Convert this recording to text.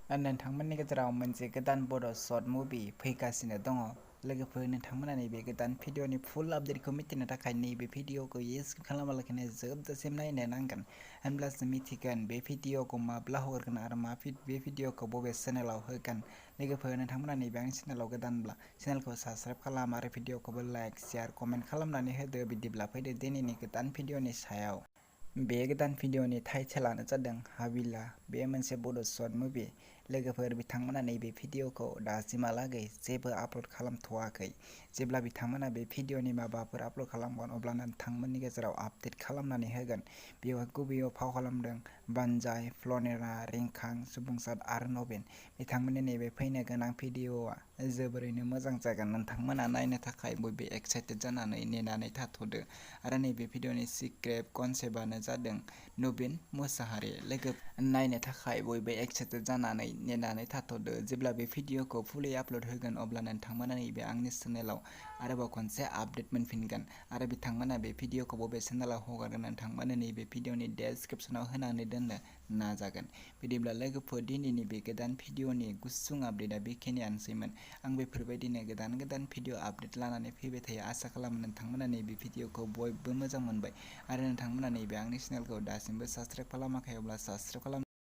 नोंथांमोननि गेजेराव मोनसे गोदान बड' शर्ट मुभि फैगासिनो दङ। लोगोफोर, नोंथांमोना नैबे गोदान भिडिअनि फुल आपडेटखौ मिथिनो थाखाय नैबे भिडिअखौ स्किप खालामालाखैनो जोबजासिम नायनो नांगोन। होनब्लासो मिथिगोन बे भिडिअखौ माब्ला हगारगोन आरो बे भिडिअखौ बबे चेनेलाव होगोन। लोगोफोर, नोंथांमोना नैबे आंनि चेनेलाव गोदानब्ला चेनेलखौ साबस्क्राइब खालाम आरो भिडिअखौबो लाइक, शेयार, कमेन्ट खालामनानै होदो। बिदिब्ला फैदो दिनैनि गोदान भिडिअनि सायाव। बे गोदान भिडिअनि टाइटेलानो जादों हाबिला। बे मोनसे बड' शर्ट मुभि। लोगोफोर, बिथांमोना नैबे भिडिअखौ दासिमहालागै जेबो आपल'ड खालामथ'वाखै। जेब्ला बिथांमोना बे भिडिअनि माबाफोर आपल'ड खालामगोन अब्ला नोंथांमोननि गेजेराव आपडेट खालामनानै होगोन। बेवहाय गुबैयाव फाव खालामदों बानजाय, फ्लनेरा, रिंखां, सुबुंसार आरो नबिन। बिथांमोननि नैबे फैनो गोनां भिडिअआ जोबोरैनो मोजां जागोन। नोंथांमोना नायनो थाखाय बयबो एक्साइटेड जानानै नेनानै थाथ'दो। आरो नैबे भिडिअनि स्क्रिप्ट कनसेप्टआनो जादों नबिन मुसाहारि। लोगो, नायनो थाखाय बयबो एक्साइटेड जानानै नेनानै थाथ'दो। जेब्ला बे भिडिअखौ फुलि आपल'ड होगोन अब्ला नोंथांमोना नैबे आंनि चेनेलाव आरोबाव खनसे आपडेट मोनफिनगोन। आरो बिथांमोना बे भिडिअखौ बबे चेनेलाव हगारगोन नोंथांमोना नैबे भिडिअनि डेसक्रिपसनाव होनानै दोननो नाजागोन। बिदिब्ला लोगोफोर, दिनैनि बे गोदान भिडिअनि गुसुं आपडेटआ बेखिनियानोसैमोन। आं बेफोरबायदिनो गोदान भिडिअ आपडेट लानानै फैबाय थायो। आसा खालामो नोंथांमोना नैबे भिडिअखौ बयबो मोजां मोनबाय। आरो नोंथांमोना नैबे आंनि चेनेलखौ दासिमबो साबस्क्राइब खालामाखै अब्ला साबस्क्राइब खालाम।